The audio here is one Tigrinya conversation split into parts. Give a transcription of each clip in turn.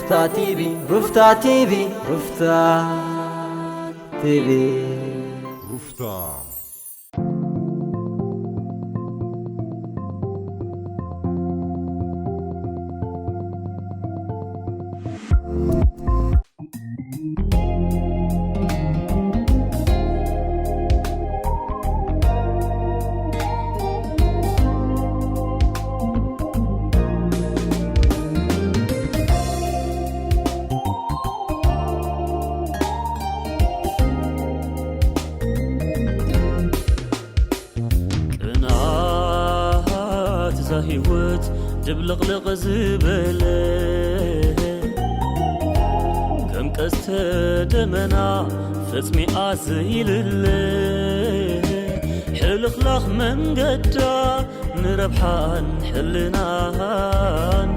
ሩፍታ ቲቪ፣ ሩፍታ ቲቪ፣ ሩፍታ ቲቪ። ሩፍታ። ቅንኣት እዛ ህይወት ድብልቕልቕ ዝበለ፣ ከም ቀስተ ደመና ፈጽሚኣ ዘይልለ፣ ሕልኽላኽ መንገዳ ንረብሓን ሕልናን፣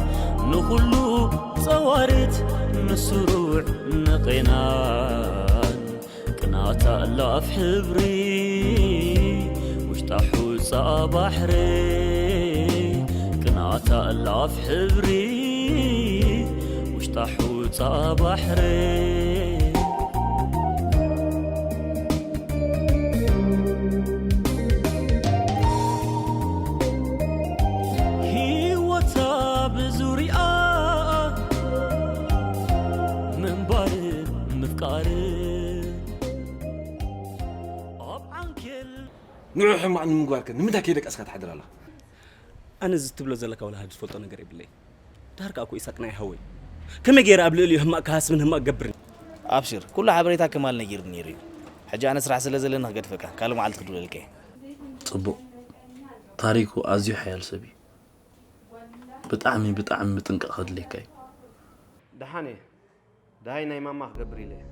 ንኹሉ ጸዋሪት ንስሩዕ ንቄናን። ቅናታ እላፍ ሕብሪ ውሽጣ ሑጻ ባሕሪ፣ ቅናታ እላፍ ሕብሪ ውሽጣ ሑጻ ባሕሪ። ህይወታ ብዙርያ ምንባር ምፍቃር ኣብ ዓንኬል። ንዑ ሕማቕ ንምግባርከ ንምንታይ ከይደቀስካ ትሓድር ኣለኻ? ኣነ እዚ ትብሎ ዘለካ ወላ ሓደ ዝፈልጦ ነገር የብለይ። ዳርካ እኮ ኢሳቅ ናይ ሃወይ። ከመይ ገይረ ኣብ ልዕሊኡ ህማቅ ክሃስብን ህማቅ ክገብርን? ኣብሽር፣ ኩሉ ሓበሬታ ከማል ነጊሩ ነይሩ እዩ። ሕጂ ኣነ ስራሕ ስለ ዘለኒ ክገድፈካ፣ ካልእ መዓልቲ ክድውለልካ እየ። ጽቡቕ። ታሪኩ ኣዝዩ ሓያል ሰብ እዩ። ብጣዕሚ፣ ብጣዕሚ ምጥንቃቕ ከድልየካ እዩ። ደሓን እየ። ደሃይ ናይ ማማ ክገብር ኢለ እየ።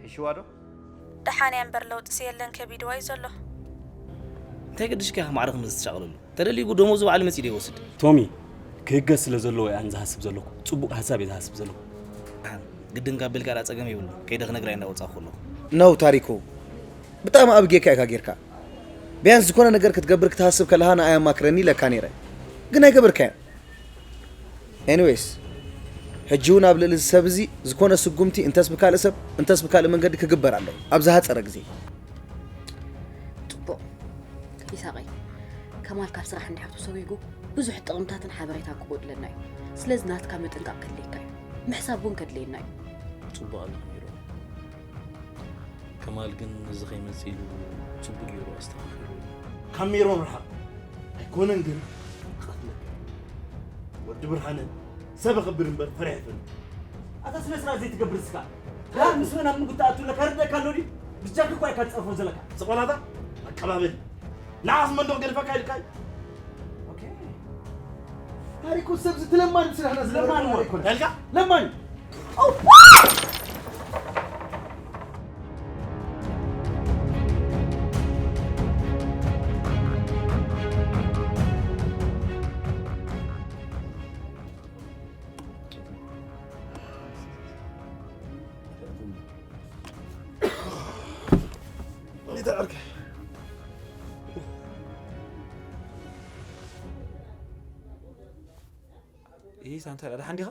ሒሽዋ ዶ? ደሓን እያ እምበር ለውጥስ የለን፣ ከቢድዋ እዩ ዘሎ። እንታይ ገድሽካ ኢኻ ማዕረ ከምዚ ትሻቕለሉ? ተደልዩ ደሞዙ ባዕሉ መጺኡ ዶ ይወስድ? ቶሚ፣ ክህገዝ ስለ ዘለዎ እየ ኣነ ዝሃስብ ዘለኹ። ጽቡቕ ሃሳብ እየ ዝሃስብ ዘለኹ። ደሓን፣ ግድን ካብ በልካ ደኣ ጸገም የብሉን። ከይደ ክነግራ እንዳወጻኹ ኣለኹ። ነው ታሪኩ፣ ብጣዕሚ ኣብ ጌካ ኢኻ ጌርካ። ቢያንስ ዝኾነ ነገር ክትገብር ክትሃስብ ከለኻ ንኣይ ኣማክረኒ ኢለካ ነይረ። ግን ኣይገበርካዮን። ኤኒዌይስ፣ ሕጂ እውን ኣብ ልዕሊ እዚ ሰብ እዚ ዝኾነ ስጉምቲ እንተስ ብካልእ ሰብ እንተስ ብካልእ መንገዲ ክግበር ኣለዎ ኣብ ዝሃጸረ ግዜ። ጽቡቕ። ይሳቐይ፣ ከማል ካብ ስራሕ እንድሕር ተሰጒጉ ብዙሕ ጥቕምታትን ሓበሬታን ክጎድለና እዩ። ስለዚ ናትካ ምጥንቃቕ ከድልየካ እዩ። ምሕሳብ እውን ከድልየና እዩ። ጽቡቕ ኣለኺ ሜሮን። ከማል ግን እዚ ከይመጽእ ኢሉ ጽቡቕ ገይሩ ኣስተኻኺሉ። ካብ ሜሮን ርሓቕ። ኣይኮነን ግን ክቐትለካ። ወዲ ብርሃነ ሰብ ኣኽብር እምበር ፈሪሕ ኣይፈልጥ። ኣታ ስነ ስርዓት ዘይትገብር እስካ። ዳር ምስ መን ኣብ ምጉት ትኣቱ ኣለካ ርደካ ኣሎ ድዩ? ብጃክ እኳ ኢካ ትጸርፎ ዘለካ። ስቕ በላታ ኣቀባበል። ንዓስ መንደቕ ገድፈካ ኢልካ እዩ። ኦኬ። ታሪኩ ሰብ ዝትለማን ስራሕና ዝለማን ዝለማን እኮ። ታሪኩ። ታልካ? ለማን። ይህ ሳንታ ዳሓን ዲኻ?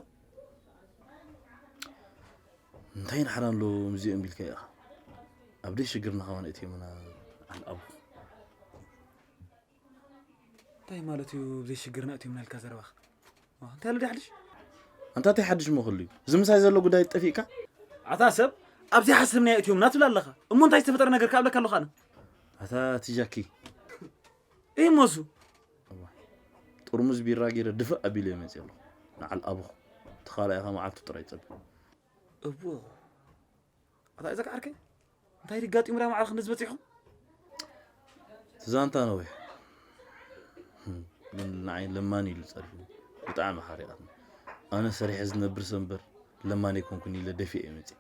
እንታይ ንሓራ ኣሎ እዚኦም ቢልካ ኢኻ? ኣብ ደይ ሽግርና ከማን እትዮምና ኣልኣቡ። እንታይ ማለት እዩ ብዘይ ሽግርና እትዮምና ኢልካ ዘረባኻ? ዋ፣ እንታይ ኣሎ ደይ ሓድሽ? ኣንታ እንታይ ሓድሽ መኸሉ እዩ? እዚ ምሳይ ዘሎ ጉዳይ ጠፊእካ? ኣታ ሰብ፣ ኣብ ዘይሓሰብናዮ እትዮምና ትብል ኣለኻ። እሞ እንታይ ዝተፈጠረ ነገር ከ ኣብለካ ኣለኹ ኣነ? ኣታ እቲ ጃኪ። እይ ሞሱ። እዋ፣ ጥርሙዝ ቢራ ገይረ ድፍእ ኣቢለ መፅእ ኣለኹ። ንዓል ኣቡኹ። እቲ ካልኣይኻ መዓልቱ ጥራይ ፀብእ። እዎ። ኣታ እዛ ከዓርከይ? እንታይ ድጋጢሙ ዳ ማዕረ ክንድዚ በጺሑ? እቲ ዛንታ ነዊሕ። ግን ንዓይ ለማኒ ኢሉ ጸሪፉ። ብጣዕሚ ሓሪቓትኒ። ኣነ ሰሪሐ ዝነብር ሰብ እምበር ለማኒ ኣይኮንኩን ኢለ ደፊኤ እየ መጺእ።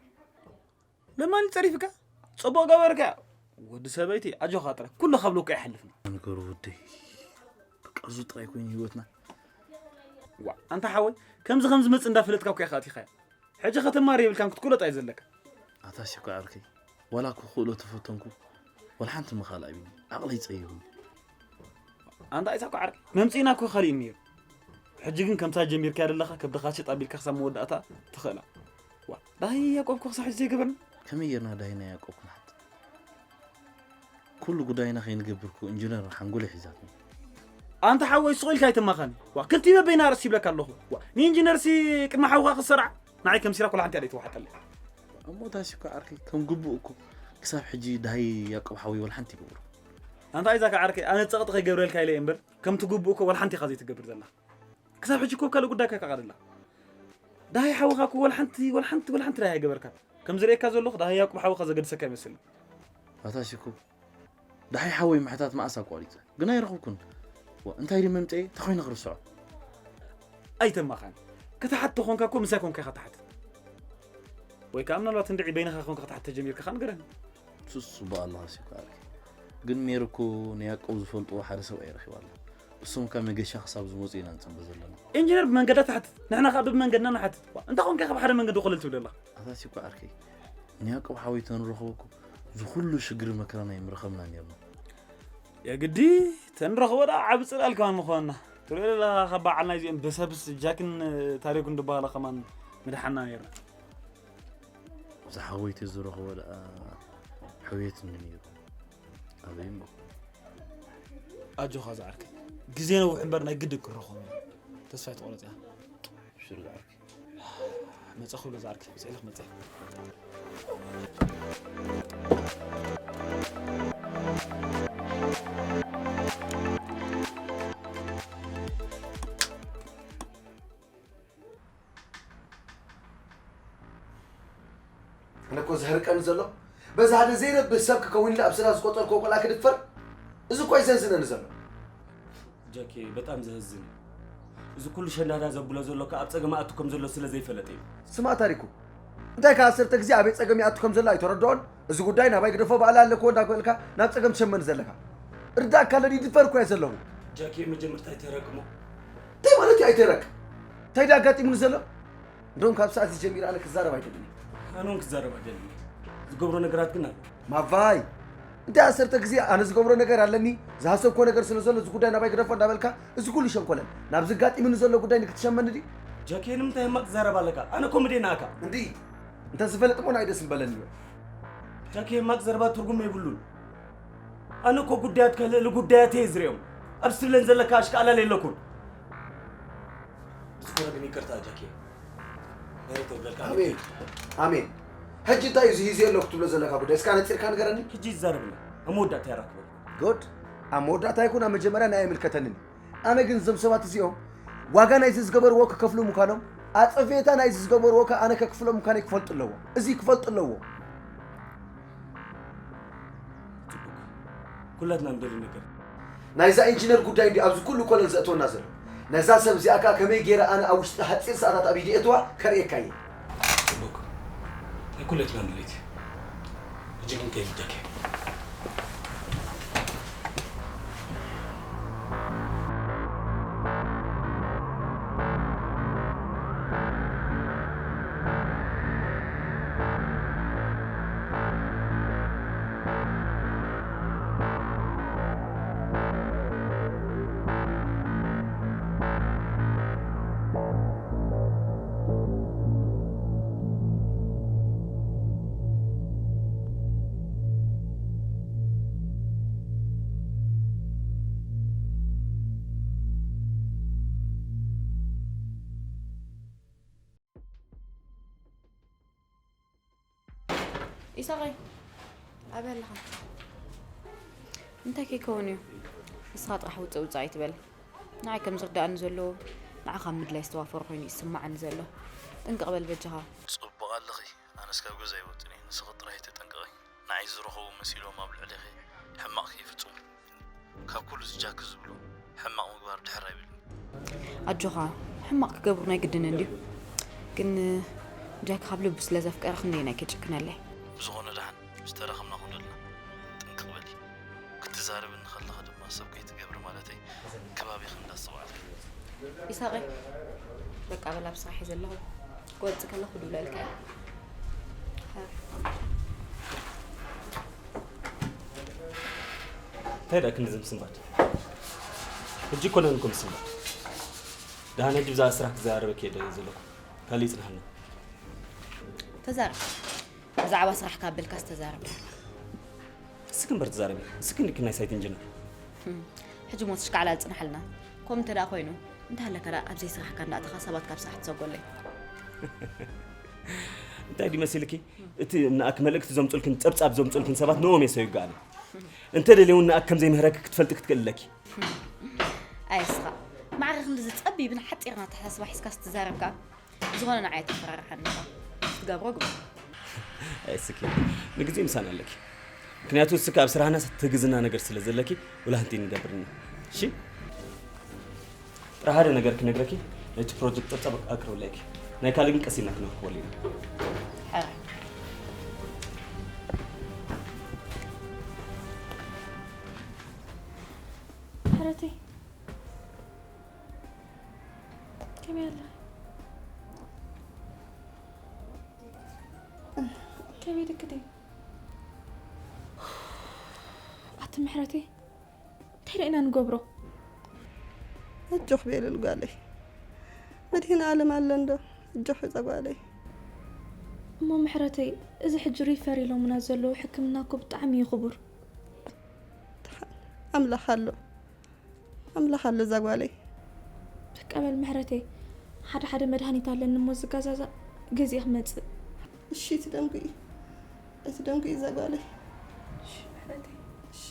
ለማኒ ጸሪፍካ? ጽቡቕ ገበርካ። ወዲ ሰበይቲ ኣጆኻ ጥራይ። ኩሉ ካብ ሎካ ይሓልፍና። ነገሩ ወደይ። በቃ እዙ ጥራይ ኮይኑ ህይወትና። ዋ፣ ኣንታ ሓወይ፣ ከምዚ ከምዚ መጽእ እንዳፈለጥካ እኮ ኢኻ ኣቲኻያ። ሕጂ ከተማሪ የብልካን ክትኩለጥ ኣዩ ዘለካ። ኣታ ሲኳ ዓርከይ፣ ዋላ ክኽእሎ ተፈተንኩ፣ ዋላ ሓንቲ ምኻል ኣቢኒ፣ ዓቕለይ ጸይሩኒ። ኣንታ ኢሳኮ ዓርከይ፣ መምጽኢና እኮ ካሊእ ነይሩ። ሕጂ ግን ከምታ ጀሚርካያ ዘለኻ ከብድኻ ሽጥ ኣቢልካ ክሳብ መወዳእታ ትኽእላ። ዋ፣ ዳሂ ያቆብኩ ክሳብ ሕጂ ዘይገበርና። ከመይ ጌርና ዳሂ ናይ ያቆብ ክንሓት? ኩሉ ጉዳይና ከይንገብር እኮ ኢንጂነር ሓንጎለይ ሒዛትኒ። ኣንታ ሓወይ፣ ስቕ ኢልካ ኣይተማኻኒ። ዋ፣ ክልቲኡ በበይና ርእሲ ይብለካ ኣለኹ። ዋ፣ ንኢንጂነርሲ ቅድሚ ሓውኻ ክሰርዓ ንዓይ ከም ሲራክ ወላ ሓንቲ እያ ዘይትወሓጠለይ። እሞ ዳሲ እኮ ዓርከይ ከም ግቡእ እኮ ክሳብ ሕጂ ዳሂ ያቆብ ሓወይ ወላ ሓንቲ ይገብሮ። ኣንታ ኣይዛካ ዓርከይ፣ ኣነ ጸቕጢ ከይገብረልካ ኢለ እየ እምበር ከምቲ ግቡእ እኮ ወላ ሓንቲ ኢኻ ዘይትገብር ዘላ። ክሳብ ሕጂ እኮ ካልእ ጉዳይካ ከቓልላ። ዳሃይ ሓውኻ እኮ ወላ ሓንቲ፣ ወላ ሓንቲ፣ ወላ ሓንቲ ዳሃይ ኣይገበርካን። ከም ዝርእየካ ዘለኹ ዳሃይ ያዕቆብ ሓውኻ ዘገድሰካ ይመስል። ኣታ ሽኩ፣ ዳሃይ ሓወይ ምሕታት መኣስ ኣቋሪጸ፣ ግን ኣይረኽብኩን። ዋ፣ እንታይ ድዩ መምጽኤ? እንታይ ኮይነ ክርስዖ? ኣይተማኻን። ክትሓት ተኾንካ እኮ ምሳይ ኮንካ ኢኻ ትሓትት። ወይ ከኣ ምናልባት እንድዒ በይንኻ ኮንካ ክትሓት ተጀሚርካ ከኣ ንገረኒ። ሱስ ጽቡቕ ኣለኻ ሲኳ ኣርኪ። ግን ሜሪ እኮ ንያዕቆብ ዝፈልጥዎ ሓደ ሰብኣይ ረኺባ ኣላ። እሶም ከኣ መገሻ ክሳብ ዝመጹ ኢና ንጽበ ዘለና። ኢንጂነር ብመንገዳ ትሓትት፣ ንሕና ከኣ ብመንገድና ንሓትት። ዋ፣ እንታይ ኮንካ ኢኻ ብሓደ መንገዲ ኮለል ትብል ኣለኻ? ኣታ ሲኳ ኣርኪ፣ ንያዕቆብ ሓወይ ተንረኽቦ እኮ ዝኹሉ ሽግርን መከራን ኣይምረኸብና ኔርና። የግዲ ተንረኽቦ ደኣ ዓቢ ጽላል ከማን ምኾንና። ትሪኦ ዘለኻ ካብ በዓል ናይዚኦም በሰብስ ጃክን ታሪኩን ዝበሃሉ ከማን ምድሓና ኔርና። ዝሓወይቱ ዝረኽቦ ደኣ ሕውየት እንዲ ነይሩ። ኣበይ እሞ? ኣጆኻ ዝዓርከይ። ግዜ ነዊሕ እምበር ናይ ግድን ክረኽቦም እዮም። ተስፋ ኣይትቑረጽ ኢኻ። ብሽር ዝዓርከይ። መጸ ክብሎ ዝዓርከይ። ብጽሒለ ክመጽእ እየ። ኣነ እኮ ዘህርቀኒ ዘሎ፣ በዚ ሓደ ዘይረብህ ሰብ ክከውን ኢለ ኣብ ስራ ዝቆጸርክዎ ቆልዓ ክድፈር፣ እዚ እኮ እዩ ዘህዝነኒ ዘሎ። ጃኬ፣ በጣም ዘህዝን እዩ። እዚ ኩሉ ሸንዳዳ ዘብሎ ዘሎ ከኣ ኣብ ጸገም ኣቱ ከም ዘሎ ስለ ዘይፈለጠ እዩ። ስማዕ ታሪኩ፣ እንታይ ከኣ ዓሰርተ ግዜ ኣበይ ጸገም ይኣቱ ከም ዘሎ ኣይተረድኦን? እዚ ጉዳይ ናባይ ግደፎ፣ ባዕላ ኣለክዎ እንዳበልካ ናብ ጸገም ትሸመኒ ዘለኻ። ርዳእካ ኣሎ ድዩ? ድፈር እኮ እየ ዘለኹ። ጃኬ፣ መጀመርታ ኣይተረቅሞ። እንታይ ማለት እዩ ኣይተረቅ? እንታይ ድዩ ኣጋጢሙኒ ዘሎ? እንደውም ካብ ሰዓት እዚ ጀሚረ ኣነ ክዛረብ ኣይደልን እየ። ኣነ እውን ክዛረብ ኣይደልን እየ። ዝገብሮ ነገራት ግን ኣሎ። ማቫይ፣ እንታይ ዓሰርተ ግዜ ኣነ ዝገብሮ ነገር ኣለኒ፣ ዝሃሰብኮ ነገር ስለ ዘሎ እዚ ጉዳይ ናባይ ግደፎ እንዳበልካ፣ እዚ ኩሉ ሸንኮለል፣ ናብዚ ኣጋጢሙኒ ዘሎ ጉዳይ ንክትሸመኒ ድዩ? ጃኬ፣ ንምንታይ ሕማቕ ትዛረብ ኣለካ? ኣነ እኮ ምደይ ንኣካ። እንዲ፣ እንተ ዝፈለጥ እሞ ናይ ደስ ምበለኒ እዩ። ጃኬ፣ ሕማቕ ዘረባ ትርጉም የብሉን። ኣነ እኮ ጉዳያትካ ልዕሊ ጉዳያተይ እየ ዝርእዮም። ኣብዚ ትብለን ዘለካ ኣሽካዕላል የለኩን። ብዝኾነ ግን ይቅርታ ጃኬ። መሬት ተብለልካ ኣሜን። ኣሜን። ሕጂ እንታይ እዩ እዚ ሂዝዮ ኣለኩ ትብሎ ዘለካ ጉዳይ? እስካ ነጺርካ ንገረኒ። ሕጂ ይዛረብና። ኣብ መወዳእታ የራክበና። ጉድ። ኣብ መወዳእታ ይኩን ኣብ መጀመርያ ናይ ኣይምልከተንን እዩ። ኣነ ግን እዞም ሰባት እዚኦም ዋጋ ናይዚ ዝገበርዎ ክከፍሉ ምዃኖም፣ ኣጸፌታ ናይዚ ዝገበርዎ ከ ኣነ ከክፍሎ ምዃነይ ክፈልጡ ኣለዎ። እዚ ክፈልጡ ኣለዎ። ጽቡቅ። ኩላትና ንደሊ ነገር። ናይዛ ኢንጂነር ጉዳይ እንዲ ኣብዚ ኩሉ ኮለል ዘእትወና ዘሎ። ነዛ ሰብ እዚኣ ከኣ ከመይ ገይረ ኣነ ኣብ ውሽጢ ሓጺር ሰዓታት ኣብ ኢደ እትዋ ከርእየካ እየ። ጽቡቅ። ናይ ኩላትና ድሌት እዩ። ሕጂ ግን ከይድ ጃኬ። ኢሳቐይ፣ ኣበይ ኣለኻ? እንታይ ከይከውን እዩ? ንስኻ ጥራሕ ውፅእ ውፅእ ኣይትበል። ንዓይ ከም ዝርድኣኒ ዘሎ፣ ንዓኻ ምድላይ ዝተዋፈረ ኮይኑ ይስምዓኒ ዘሎ። ጥንቅቕ በል በጃኻ። ጽቡቕ ኣለኺ። ኣነስ ካብ ገዛ ኣይወጽን እየ። ንስኺ ጥራይ ተጠንቀቒ። ንዓይ ዝረኸቡ መሲሎም ኣብ ልዕሌኺ ሕማቕ ከይፍጽሙ። ካብ ኩሉ እዚ ጃክ ዝብሎ ሕማቕ ምግባር ድሕር ኣይብልን። ኣጆኻ፣ ሕማቕ ክገብሩ ናይ ግድን እንድዩ። ግን ጃክ ካብ ልቡ ስለ ዘፍቀረ ክንደየናይ ከይጭክነለይ። ብዝኾነ ደሓን ምስ ተራኸብና ኩነልና ጥንቅቕ በሊ። ክትዛረብኒ ከለኺ ድማ ሰብ ከይትገብሪ ማለተይ ከባቢኺ እንዳስተውዓልኪ። ይሳቐይ፣ በቃ በል ኣብ ስራሕ እየ ዘለኹ። ክወጽእ ከለኹ ክድውለልካ እየ። እንታይ ደኣ ክንዲ ዝምስንባድ? ሕጂ እኮ ነንኩም ምስንባድ። ደሓን ሕጂ ብዛዕባ ስራሕ ክዘራረበኪ እየ ደልየ ዘለኹ። ካልእ ይጽንሓልና። ተዛረብ። ብዛዕባ ስራሕካ ኣበልካስ ተዛረብ። እስኪ እምበር ተዛረቢ። እስኪ እንዲኪ ናይ ሳይት ኢንጂነር። ሕጂ ሞት ሽካዕላል ጽናሓልና። ከምኡ እንተ ደኣ ኮይኑ፣ እንተሃለካ ደኣ ኣብ ዘይስራሕካ እንዳእተኻ ሰባት ካብ ስራሕ ትሰጎለይ። እንታይ ድዩ መሲልኪ? እቲ ንኣክ መልእክቲ ዘምጹልክን ጸብጻብ ዘምጹልክን ሰባት ንኦም የሰዩጋኒ። እንተ ደልየ እውን ንኣክ ከም ዘይምህረኪ ክትፈልጢ ክትክእል ኣለኪ። ኣየስኻ ማዕረ ክንድዚ ጸቢብን ሓጺርን ኣተሓሳስባ ሒዝካስ ትዛረብ ከኣ ብዝኾነ ንዓይ ኣይተፈራርሓኒ ኢኻ። ክትገብሮ ግበር። ኣይ እስኪ ንግዜ ምሳና ኣለኪ። ምክንያቱ እስኪ ኣብ ስራህና ትህግዝና ነገር ስለ ዘለኪ ወላ ሓንቲ ንገብርና። እሺ? ጥረ ሓደ ነገር ክነግረኪ ነቲ ፕሮጀክት ጸብጻብ ኣቅርብለኪ። ናይ ካልእ ግን ቀስ ኢልና ክነርክበሉ ኢና። ሕራይ። ሕረተይ ከመይ ኣለኺ? ከመይ ድክቲ? ኣቲ ምሕረተይ እንታይ ደኣ ኢና ንገብሮ? ኣጆኽ ቤሉል ጓለይ፣ መድህን ኣለም ኣሎ እንዶ። ኣጆኺ እዛ ጓለይ። እሞ ምሕረተይ፣ እዚ ሕጂ ሪፈር ኢሎምና ዘለዉ ሕክምና እኮ ብጣዕሚ እዩ ክቡር። ኣምላኽ ኣሎ፣ ኣምላኽ ኣሎ እዛ ጓለይ። በቃ በል ምሕረተይ፣ ሓደ ሓደ መድሃኒት ኣለኒ እሞ ዝገዛዛእ ገዚአ ክመጽእ። እሺ ኣይትደንጉኢ፣ ኣይትደንጉኢ እዛ ጓለይ። እሺ ምሕረተይ። እሺ።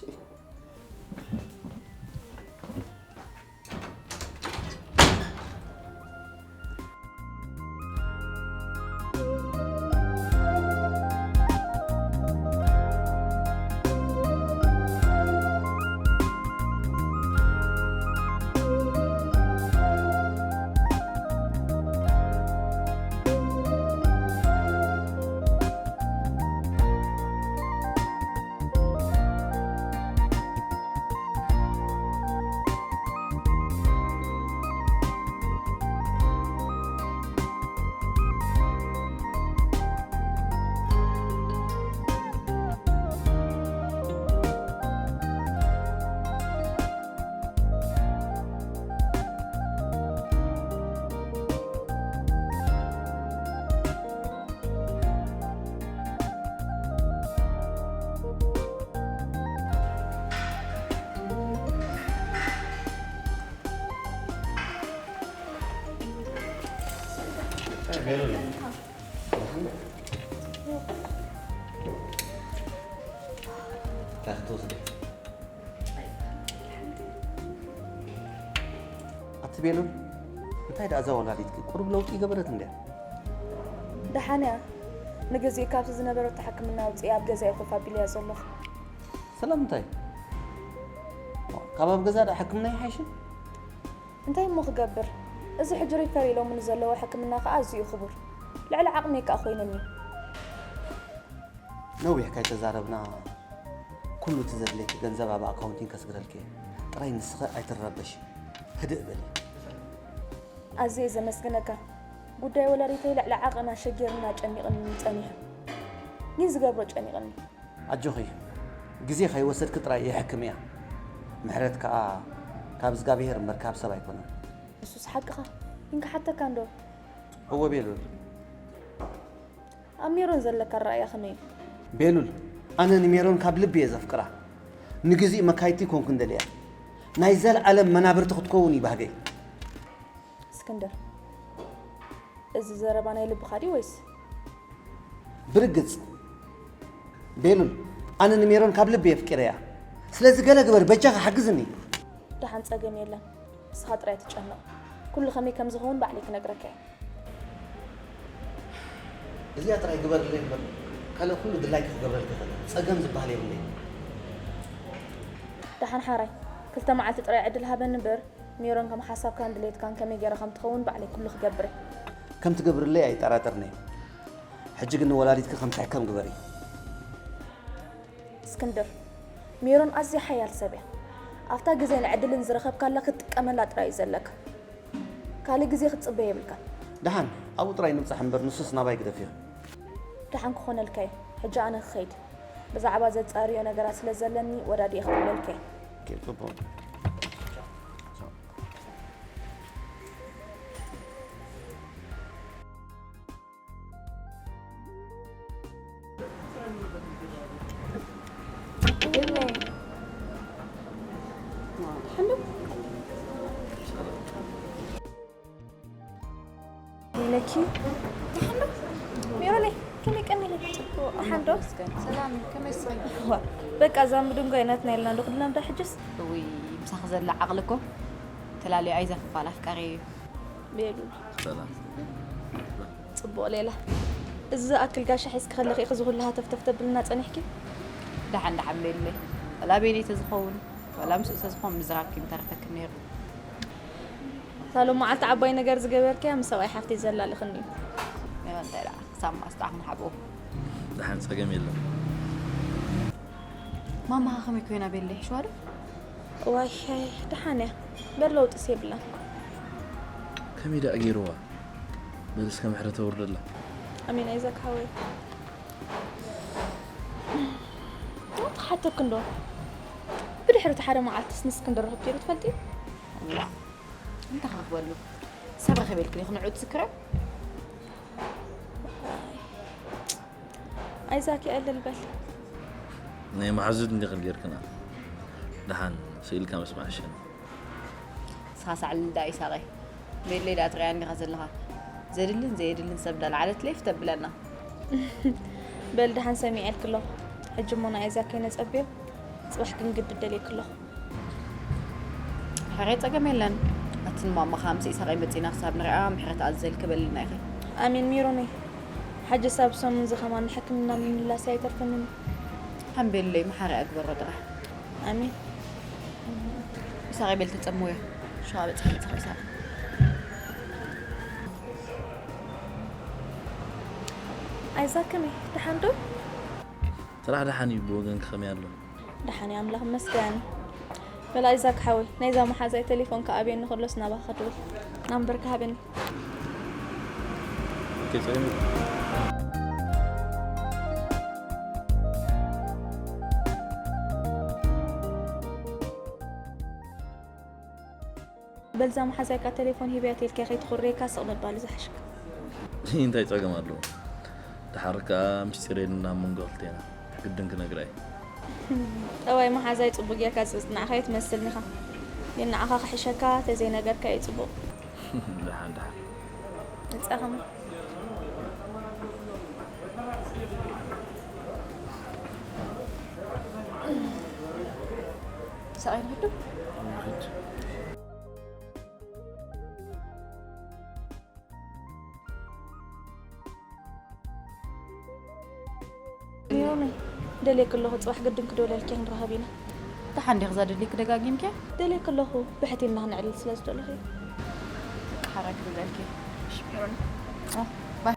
ኣቲ ቤሉል፣ እንታይ ደኣ እዛ ወላዲትኪ ቁሩብ ለውጢ ገበረት እንድያ? ደሓን እያ። ንግዜኡ ካብቲ ዝነበረቶ ሕክምና ኣውፂአ ኣብ ገዛይ ኮፍ ኣቢለያ ዘለኹ። ስለምንታይ? ካብ ኣብ ገዛ ደኣ ሕክምና ይሓይሽን? እንታይ እሞ ክገብር? እዚ ሕጂ ሪፈር ኢሎምኒ ዘለዉ ሕክምና ከኣ ኣዝዩ እዩ ክቡር። ልዕሊ ዓቕመይ ከኣ ኮይኑኒ። ነዊሕ ከይተዛረብና ኩሉ እቲ ዘድልየኪ ገንዘብ ኣብ ኣካውንቲን ከስግረልኪ እየ። ጥራይ ንስኺ ኣይትረበሺ። ህድእ በሊ። ኣዝየ ዘመስግነካ። ጉዳይ ወላዲተይ ልዕሊ ዓቕን ኣሸጊርና ጨኒቕኒ ጸኒሑ። ግን ዝገብሮ ጨኒቕኒ። ኣጆኺ፣ ግዜ ከይወሰድኪ ጥራይ የሕክምያ። ምሕረት ከኣ ካብ እዝጋብሄር እምበር ካብ ሰብ ኣይኮነን። ንሱስ ሓቅኻ። ግን ክሓተካ እንዶ። እወ ቤሉል። ኣብ ሜሮን ዘለካ ኣረኣእያ ከመይ እዩ? ቤሉል፣ ኣነ ንሜሮን ካብ ልቢ እየ ዘፍቅራ። ንግዚኡ መካይድቲ ኣይኮንኩን ደልያ። ናይ ዘለኣለም መናብርቲ ክትከውን እዩ ባህገይ። እስክንድር፣ እዚ ዘረባ ናይ ልብኻ ድዩ ወይስ? ብርግጽ ቤሉል፣ ኣነ ንሜሮን ካብ ልቢ የፍቅረያ። ስለዚ ገለ ግበር፣ በጃኻ ሓግዝኒ። ደሓን ጸገም የለን፣ ንስኻ ጥራይ ትጨነቕ። ኩሉ ከመይ ከም ዝኸውን ባዕለይ ክነግረካ እየ። እዚኣ ጥራይ ግበርለይ እምበር ካልእ ኩሉ ድላይኪ ክገብረልኪ እኽእል። ጸገም ዝበሃል የብለይን። ደሓን ሓራይ፣ ክልተ መዓልቲ ጥራይ ዕድል ሃበኒ እምበር፣ ሜሮን ከም ሓሳብካን ድሌትካን ከመይ ገይራ ከም ትኸውን ባዕለይ ኩሉ ክገብር እየ። ከም ትገብርለይ ኣይጠራጠርን'የ። ሕጂ ግን ንወላዲትኪ ከም ትሕከም ግበሪ። እስክንድር፣ ሜሮን ኣዝያ ሓያል ሰብ እያ። ኣብታ ግዜን ዕድልን ዝረኸብካላ ክትጥቀመላ ጥራይ እዩ ዘለካ። ካልእ ግዜ ክትጽበ የብልካን። ደሓን፣ ኣብኡ ጥራይ ንብጻሕ እምበር ንሱስ ናባይ ግደፍዮ። ደሓን ክኾነልካ እዩ። ሕጂ ኣነ ክኸይድ። ብዛዕባ ዘጻርዮ ነገራት ስለ ዘለኒ ወዳዲኤ ክድውለልካ እየ። ኦኬ፣ ጽቡቕ። ደሓን ዶ? ሜሮነይ፣ ከመይ ቀኒኺ? ጽቡቕ። ደሓን ዶ? ይመስገን። ሰላም፣ ከመይ ስኺ? ዋ፣ በቃ እዛ ምድንጓይ ናትና ኢልና ዶ ክድና እንዳ ሕጅስ? እውይ፣ ምሳኺ ዘላ ዓቕሊ እኮ ተላልዩ ኣይዛ ክፋል ኣፍቃሪ እዩ። ቤሉ። ሰላም። ጽቡቕ ሌላ። እዚ ዝኣክል ጋሻ ሒዝኪ ከለኺ ኢኺ እዚ ኩሉ ሃተፍተፍ ተብልና ጸኒሕኪ? ደሓን ደሓን ቤሉለይ። ወላ ቤለይ ተዝኸውን፣ ወላ ምስኡ ተዝኸውን ምዝራብኪ ምተረፈክን ነይሩ። እታ ሎማዓልቲ ዓባይ ነገር ዝገበርክያ ምስ ሰብኣይ ሓፍተይ ዘላልኽኒ እዩ። እንታይ ደኣ፣ ክሳብ መኣስ ደኣ ክንሓብኦ? ደሓን ጸገም የለን። ማማኻ ከመይ ኮይና ቤለይ? ሕሽዋ ዶ? እዋይ፣ ደሓን እያ። በል ለውጥስ የብላን። ከመይ ደኣ ገይርዋ? በል እስከ ምሕረት ኣውርደላ። ኣሜን ኣይዛክ ሓወይ። እንታይ ክሓተክ እንዶ? ብድሕሪ እቲ ሓደ መዓልትስ ንስክን ዶ ረኺብክዮ ትፈልጢ? ዋ፣ እንታይ ክረኽበሉ? ሰብ ረኺበልክን ኢኺ ንዑ ትዝክረ? ኣይዛክ የዕልል በል። ናይ መሓዙት እንዲኽን ጌርክና። ደሓን ስኢልካ ምስማዕ ሽን። ንስኻ ሳዕልል ደኣ ይሳቐ። ቤለይ ደኣ ትሪኣ እንዲኻ ዘለኻ። ዘድልን ዘየድልን ሰብ እንዳልዓለት ሌፍ ተብለና። በል ደሓን ሰሚዐልኪ ኣለኹ። ሕጂ እሞ ንኣይዛከይ ነጸብዮ። ጽባሕ ግን ግዲ ደልየኪ ኣለኹ። ሕራይ ጸገም የለን። ኣቲ ንማማኻ ምስ ኢሳቐይ መጺና ክሳብ ንሪኣ ምሕረት ኣዘል ክበልና ኢኺ። ኣሜን ሜሮነይ። ሓጂ ሳብ ሰሙን እዚ ኸማን ንሕክምና ምምላስ ኣይተርፈንን። ሓምቤለይ መሓሪ ኣግበሮ ጥራሕ። ኣሜን። ኢሳቐይ ቤል ተጸምውዮ። ሸዋ በጽሐ መጽኻ ኢሳቐ። ኣይዛክን እየ። ደሓን ዶ? ስራሕ ደሓን እዩ። ብወገንኪ ከመይ ኣሎ? ደሓን እየ ኣምላኽ ይመስገን። በል ኣይዛክ ሓወይ፣ ናይዛ መሓዛይ ቴሌፎን ክኣብየኒ ከሎስ ናባኻ ክድውል። ናምበርካ ሃበኒ። ኦኬ፣ ጸገም የለን። በልዛ መሓዛይካ ቴሌፎን ሂበያ ተልካ ከይትኹርየካ ስቕ ምባል ዝሓሽካ። እንታይ ጸገም ኣለዎ? ደሓር ከኣ ምስጢር የድልና ኣብ መንጎ ክልቴና። ግድን ክነግራ እየ። ጠባይ መሓዛይ ጽቡቕ ጌርካ ዝጽናዕካዮ ትመስልኒ ኢኻ። ግን ንዓኻ ክሕሸካ ተዘይነገርካዮ ጽቡቕ። ደሓን፣ ደሓን። ንጻኸም። ሳቕ ይንሕዱ? ይንሕድ። ሜሮነይ፣ ደልየኪ ኣለኹ፣ ጽባሕ ግድን ክድውለልኪ ክንራኸብ ኢና። ደሓን ዲኺ እዛ ደልየኪ ደጋጊምኪ? ደልየኪ ኣለኹ፣ ብሕቲ ኢልና ክነዕልል ስለ ዝደለኹ። ሓራይ ክድውለልኪ። እሺ፣ ሜሮነይ። ኦ፣ ባይ።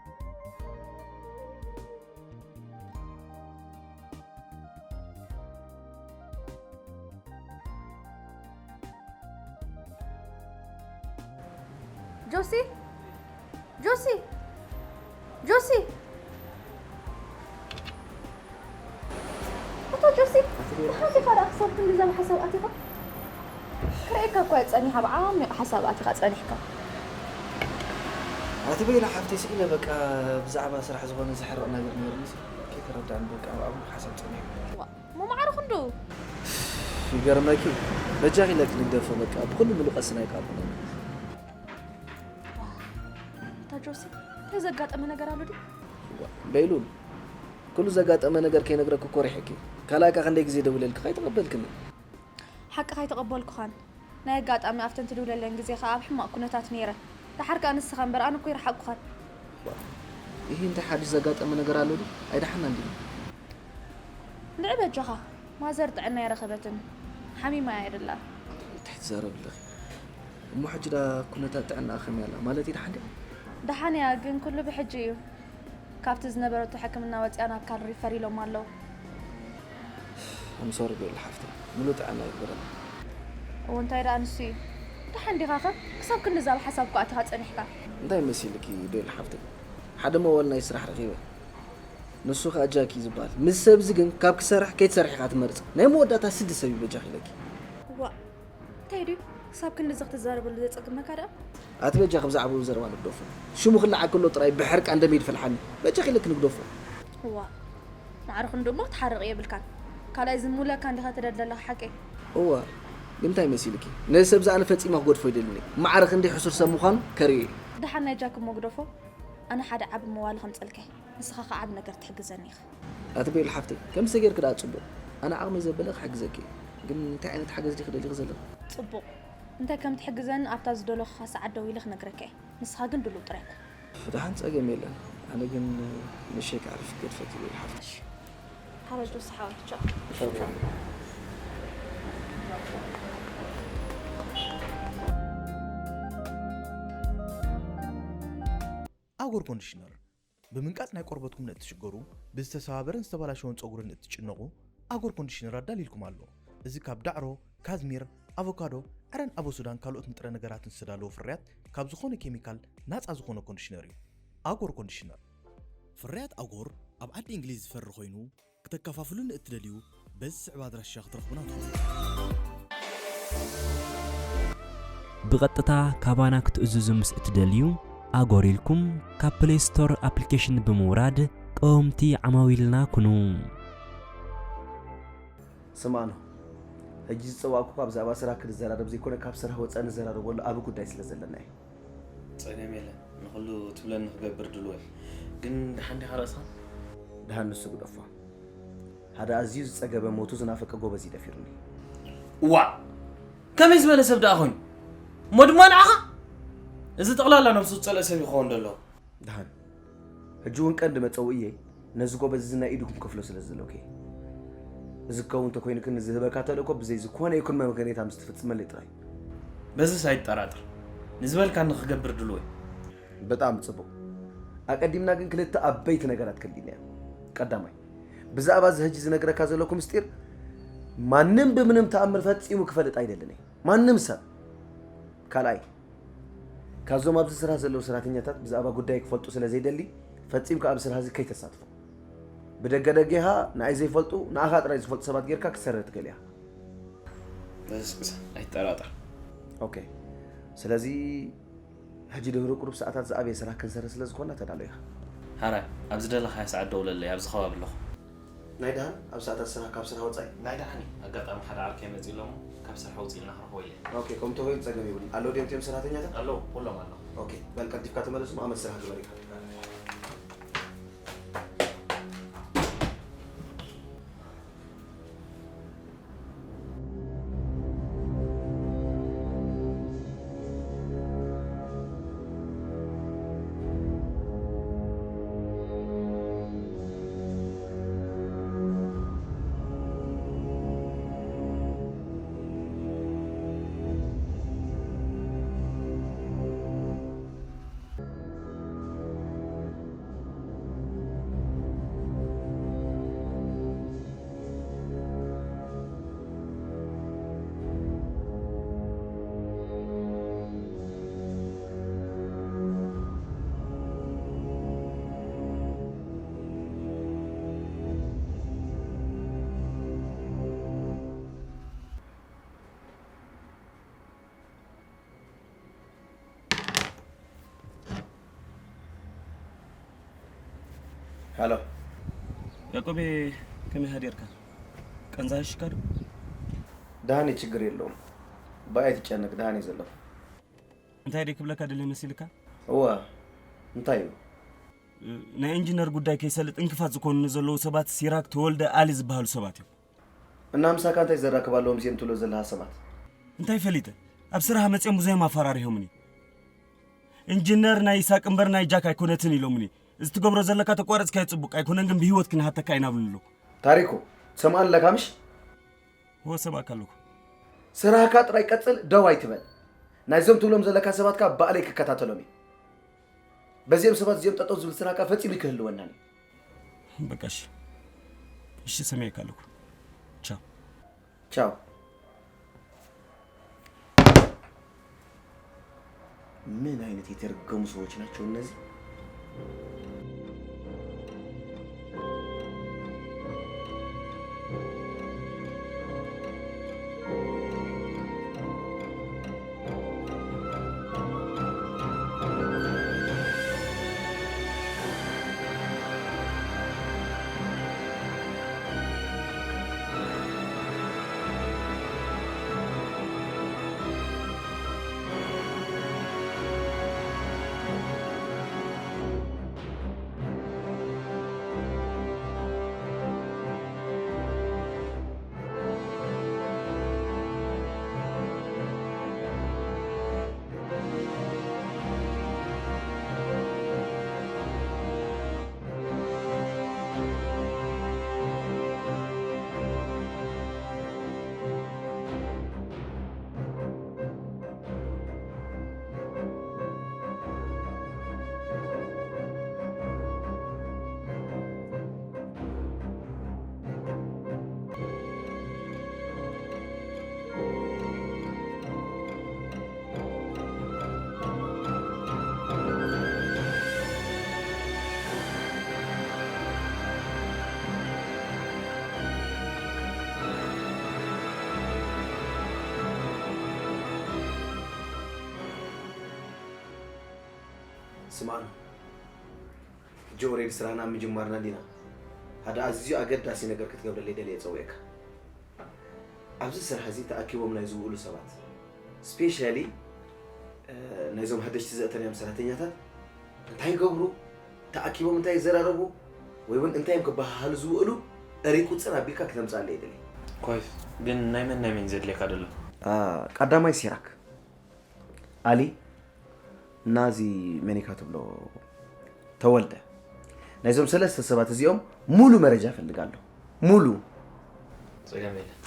ጆሲ፣ ጆሲ፣ ጆሲ። ኣቶ ጆሲ፣ ብሓንቲ ኢኻ ደኣ ክሳብ ክንዲ ዘም ሓሳብ ኣቲኻ? ክርእየካ እኳ እየ ጸኒሓ፣ ብዓሚቕ ሓሳብ ኣቲኻ ጸኒሕካ። ኣቲ በይላ ሓፍተይ፣ ስኢለ በቃ ብዛዕባ ስራሕ ዝኾነ ዝሕረቕ ነገር ነይሩኒ፣ ከይተረዳእኒ በቃ ኣብ ዓሚቕ ሓሳብ ጸኒሐ። ዋ፣ እሞ ማዕረ ክንዱ። ይገርመኪ፣ በጃኺ ኢለኪ ንግደፎ በቃ፣ ብኹሉ ምሉእ ቀስና ኣይቃልኩን። እታ ጆሲ፣ እንታይ ዘጋጠመ ነገር ኣሎ ድዩ? ዋ፣ በይሉል፣ ኩሉ ዘጋጠመ ነገር ከይነግረኪ ኮሪሐኪ። ካልኣይ ከ ክንደይ ግዜ ደውለልኪ፣ ከይተቐበልክኒ። ሓቅኻ ኣይተቐበልኩኻን። ናይ ኣጋጣሚ ኣብተን ትድውለለን ግዜ ከኣ ኣብ ሕማቕ ኩነታት ነይረ። ደሓር ከኣ ንስኻ እምበር ኣነ እኮ ይረሓቕኩኻን። ዋ፣ ይሄ እንታይ ሓድሽ ዘጋጠመ ነገር ኣሎ ድዩ? ኣይደሓና እንዲና። እንድዒ በጃኻ፣ ማዘር ጥዕና ኣይረኸበትን። ሓሚማ እያ ደላ። እንታይ ትዛረቢ ኣለኺ? እሞ ሕጂ ዳ ኩነታት ጥዕናኣ ከመይ ኣላ? ማለት ደሓን ድያ? ደሓን እያ፣ ግን ኩሉ ብሕጂ እዩ። ካብቲ ዝነበረቶ ሕክምና ወፂኣ ናብ ካል ሪፈር ኢሎም ኣለዉ። I'm sorry ቤል ሓፍተይ፣ ሙሉእ ጥዕና ይግበረልና። እዎ እንታይ ደኣ ንሱ እዩ። ደሓን ዲኻ ኸ? ክሳብ ክንድዚ ኣብ ሓሳብ እኮ ኣቲኻ ጸኒሕካ። እንታይ መሲልኪ ቤል ሓፍተይ? ሓደ መዋል ናይ ስራሕ ረኺበ። ንሱ ኸኣ ጃኪ እዩ ዝበሃል። ምስ ሰብዚ ግን ካብ ክሰርሕ ከይትሰርሒ ኢኻ ትመርጺ። ናይ መወዳእታ ስዲ ሰብ እዩ በጃኺ ኢለኪ። ዋእ፣ እንታይ ድዩ ክሳብ ክንድዚ ክትዛረበሉ ዘጸግመካ ደኣ? ኣቲ በጃኺ ብዛዕባኡ ዘረባ ንግደፎ። ሽሙ ክለዓል ከሎ ጥራይ ብሕርቃን ደመይ ይፈልሓኒ። በጃኺ ኢለኪ ንግደፎ። ዋእ፣ ማዕረ ክንዱ እሞ ክትሓርቕ የብልካን። ካልኣይ ዝምውለካ እንዲኻ ትደሊ ዘለኻ ሓቀይ። እዋ፣ ግን እንታይ መሲልኪ? ነዚ ሰብዚ ኣነ ፈጺመ ክገድፎ ኣይደልን እየ። ማዕረ ክንደይ ሕሱር ሰብ ምዃኑ ከርእዮ እየ። ደሓን ናይ ጃኪ እሞ ግደፎ። ኣነ ሓደ ዓቢ መዋሊ ከምጸልከ፣ ንስኻ ከኣ ዓቢ ነገር ትሕግዘኒ ኢኻ። ኣቲ ቤል ሓፍተይ፣ ከምዚ ጌርክ ደኣ ጽቡቕ። ኣነ ዓቕመይ ዘበለ ክሕግዘኪ እየ። ግን እንታይ ዓይነት ሓገዝ ዲኺ ደሊኺ ዘለኺ? ጽቡቕ። እንታይ ከም ትሕግዘኒ ኣብታ ዝደለኹኻ ሰዓት ደው ኢለ ክነግረካ እየ። ንስኻ ግን ድሉው ጥራይ ኩን። ደሓን፣ ጸገም የለን። ኣነ ግን ንእሸይ ከዕርፍ ክገድፈኪ ቤል ሓፍተይ። ሓረጆ ሰሓወይ ቻው። ኣጎር ኮንዲሽነር፣ ብምንቃጽ ናይ ቆርበትኩም ንእትሽገሩ፣ ብዝተሰባበረን ዝተበላሸወን ጸጉሪ ንእትጭነቑ፣ ኣጎር ኮንዲሽነር ኣዳልይልኩም ኣሎ። እዚ ካብ ዳዕሮ፣ ካዝሚር፣ ኣቮካዶ፣ ዕረን ኣቦ ሱዳን ካልኦት ንጥረ ነገራትን ዝተዳለወ ፍርያት ካብ ዝኾነ ኬሚካል ናጻ ዝኾነ ኮንዲሽነር እዩ። ኣጎር ኮንዲሽነር። ፍርያት ኣጎር ኣብ ዓዲ እንግሊዝ ዝፈሪ ኮይኑ፣ ክተከፋፍሉኒ እትደልዩ በዚ ዝስዕብ ኣድራሻ ክትረኽቡና ትኽእሉ። ብቐጥታ ካባና ክትእዝዙ ምስ እትደልዩ፣ ኣጎር ኢልኩም ካብ ፕሌይ ስቶር ኣፕሊኬሽን ብምውራድ ቀወምቲ ዓማዊልና ኩኑ። ስማኖ፣ ሕጂ ዝጸዋዕኩካ ብዛዕባ ስራሕ ክንዘራረብ ዘይኮነ፣ ካብ ስራሕ ወጻኢ ንዘራረበሉ ዓቢ ጉዳይ ስለ ዘለና እዩ። ጸገም የለን፣ ንኹሉ ትብለኒ ክገብር ድልዎ እየ። ግን ደሓን ዲኻ ርእስኻ? ደሓን ንሱ ግደፎ። ሓደ ኣዝዩ ዝጸገበ ሞቱ ዝናፈቀ ጎበዝ እዩ ደፊርኒ። እዋ፣ ከመይ ዝበለ ሰብ ደኣ ኮይኑ? እሞ ድማ ንዓኻ? እዚ ጠቕላላ ነብሱ ዝጸልአ ሰብ ይኸውን ዘሎ። ደሓን። ሕጂ እውን ቀንዲ መጸውእየይ ነዚ ጎበዝ እዚ ናይ ኢድኩም ክፍሎ ስለ ዝደለኩ እየ። እዚ ክከውን እንተኮይኑ ግን ንዝህበካ ተልእኮ ብዘይ ዝኾነ ይኩን መመከኔታ ምስ ትፍጽመለይ ጥራይ። በዚስ ኣይጠራጠር። ንዝበልካኒ ክገብር ድልዎ እየ። ብጣዕሚ ጽቡቕ። ኣቀዲምና ግን ክልተ ዓበይቲ ነገራት ከሊእና እዮም። ቀዳማይ፣ ብዛዕባ እዚ ሕጂ ዝነግረካ ዘለኩ ምስጢር ማንም ብምንም ተኣምር ፈጺሙ ክፈልጥ ኣይደልን እየ። ማንም ሰብ። ካልኣይ፣ ካብዞም ኣብዚ ስራሕ ዘለዉ ሰራሕተኛታት ብዛዕባ ጉዳይ ክፈልጡ ስለ ዘይደሊ፣ ፈጺምካ ኣብ ስራሕ እዚ ከይተሳትፎ። ብደገ ደጌኻ ንኣይ ዘይፈልጡ፣ ንኣኻ ጥራይ ዝፈልጡ ሰባት ጌርካ ክትሰርሕ ትኽእል ኢኻ። በዚስ ኣይጠራጠር። ኦኬ። ስለዚ ሕጂ ድሕሪ ቁሩብ ሰዓታት ዝኣበየ ስራሕ ክንሰርሕ ስለ ዝኾንና ተዳሎ ኢኻ። ሓራይ፣ ኣብ ዝደለኻዮ ሰዓት ደውለለይ፣ ኣብዚ ከባቢ ኣለኹ። ናይ ደሓን ኣብ ሰዓታት ስራሕ ካብ ስራሕ ወጻኢ? ናይ ደሓን እዩ። ኣጋጣሚ ሓደ ዓርከይ መጺኡ ኣሎ እሞ፣ ካብ ስራሕ ውጽእ ኢልና ክንረኽቦ ኢለ። ኦኬ፣ ከምኡ እንተኾይኑ ጸገም የብሉን። ኣለዉ ድዮም እቲኦም ሰራሕተኛታት? ኣለዉ፣ ኩሎም ኣለዉ። ኦኬ፣ በል ቀልጢፍካ ተመለስ እሞ ኣመት ስራሕ ግበር ኢኻ። ሃሎ ያቆቤ፣ ከመይ ሃዲርካ? ቀንዛ ይሽካ ዶ? ደሃኒ፣ ችግር የለውም። ብኣይ ትጨነቅ፣ ደሃኒ ዘለኹ። እንታይ ደይ ክብለካ ደለ መሲልካ? እዋ፣ እንታይ እዩ? ናይ ኢንጂነር ጉዳይ ከይሰልጥ እንክፋት ዝኾኑኒ ዘለዉ ሰባት ሲራክ፣ ተወልደ፣ ኣሊ ዝበሃሉ ሰባት እዮም። እና ምሳካ እንታይ ዘራክብ ኣለዎም እዚኦም ትብሎ ዘለካ ሰባት? እንታይ ፈሊጠ? ኣብ ስራህ መፅኦም ብዙዮም ኣፈራሪሆምኒ። ኢንጂነር ናይ ይሳቅ እምበር ናይ ጃክ ኣይኮነትን ኢሎምኒ። እዚ ትገብሮ ዘለካ ተቋረፅካዮ ፅቡቅ ኣይኮነን፣ ግን ብህይወት ክንሃተካ ኢና ብልሉ። ታሪኩ፣ ትሰምዓኒ ኣለካ ምሽ? እወ፣ ሰማዕካ ኣለኩ። ስራህካ ጥራይ ቀጽል፣ ደው ኣይትበል። ናይዞም ትብሎም ዘለካ ሰባት ከኣ ባዕለይ ክከታተሎም እየ። በዚኦም ሰባት እዚኦም ጠጠው ዝብል ስራህካ ፈጺሙ ኣይክህልወናን እዩ። በቃ እሺ። እሺ፣ ሰሚዐካ ኣለኩ። ቻው። ቻው። ምን አይነት የተረገሙ ሰዎች ናቸው እነዚህ? ስማዕና፣ ሕጂ ኦሬዲ ስራሕና ኣብ ምጅማርና እንዲና። ሓደ ኣዝዩ ኣገዳሲ ነገር ክትገብረለይ ደልየ ጸዊዐካ። ኣብዚ ስራሕ እዚ ተኣኪቦም ናይ ዝውዕሉ ሰባት፣ ስፔሻሊ ናይዞም ሓደሽቲ ዘእተናዮም ሰራሕተኛታት እንታይ ይገብሩ፣ ተኣኪቦም እንታይ ይዘራረቡ፣ ወይ እውን እንታይ እዮም ክበሃሃሉ ዝውዕሉ፣ ሪቁፅር ኣቢልካ ክተምፃለይ ይደሊ። ኮይስ፣ ግን ናይ መን ናይ መን ዘድልየካ ደሎ? ቀዳማይ ሲራክ፣ ኣሊ፣ ናዚ መኒካ ትብሎ ተወልደ። ናይዞም ሰለስተ ሰባት እዚኦም ሙሉ መረጃ እፈልግ ኣለኹ። ሙሉ። ጸገም የለን።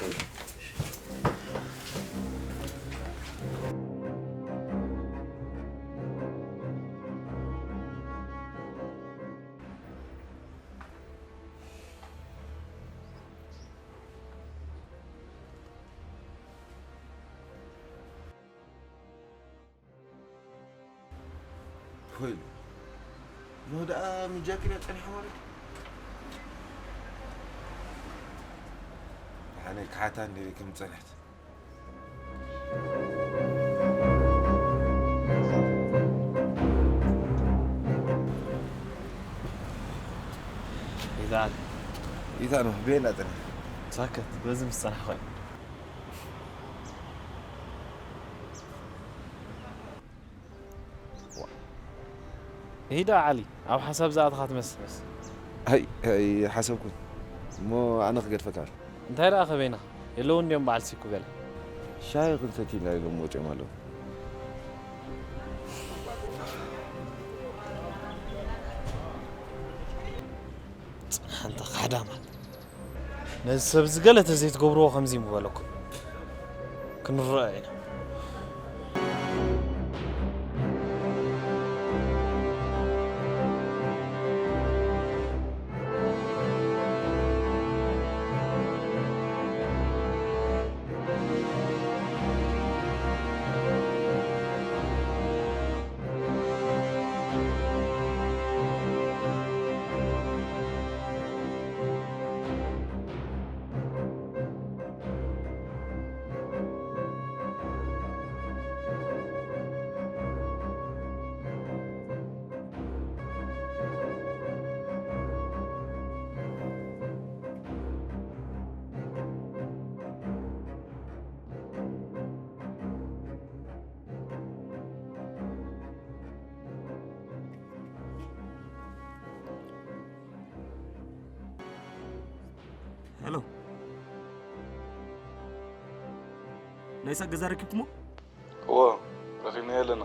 ወይሉ፣ ኖህ ደኣ ምጃኪና ጸኒሓ ማለት እዩ። ኣነ ክሓታ እንደ ከም ጸንሐት። ኢታ ኢታ ነው ቤና ጸኒሐ። ሳከት፣ በዚ ምስ ጸናሕኻ እዩ። ሂዳ ዓሊ፣ ኣብ ሓሳብ ዝኣተኻ ትመስል። ኣይ፣ ኣይሓሰብኩን። እሞ ኣነ ክገድፈካ። እንታይ ደኣ ከበይና? የለውን ድዮም በዓል ሲኩ ገለ? ሻሂ ክንሰቲ ኢና ኢሎም ወጺኦም ኣለዉ። ጽንሓ እንተ ካሕዳማት። ነዚ ሰብ እዚ ገለ ተዘይትገብርዎ ከምዚ ምበለኩም። ክንረኣ ኢና። ሄሎ፣ ናይ ሳቅ ገዛ ረኪብኩሞ? እዎ፣ ረኺብናዮ ኣለና።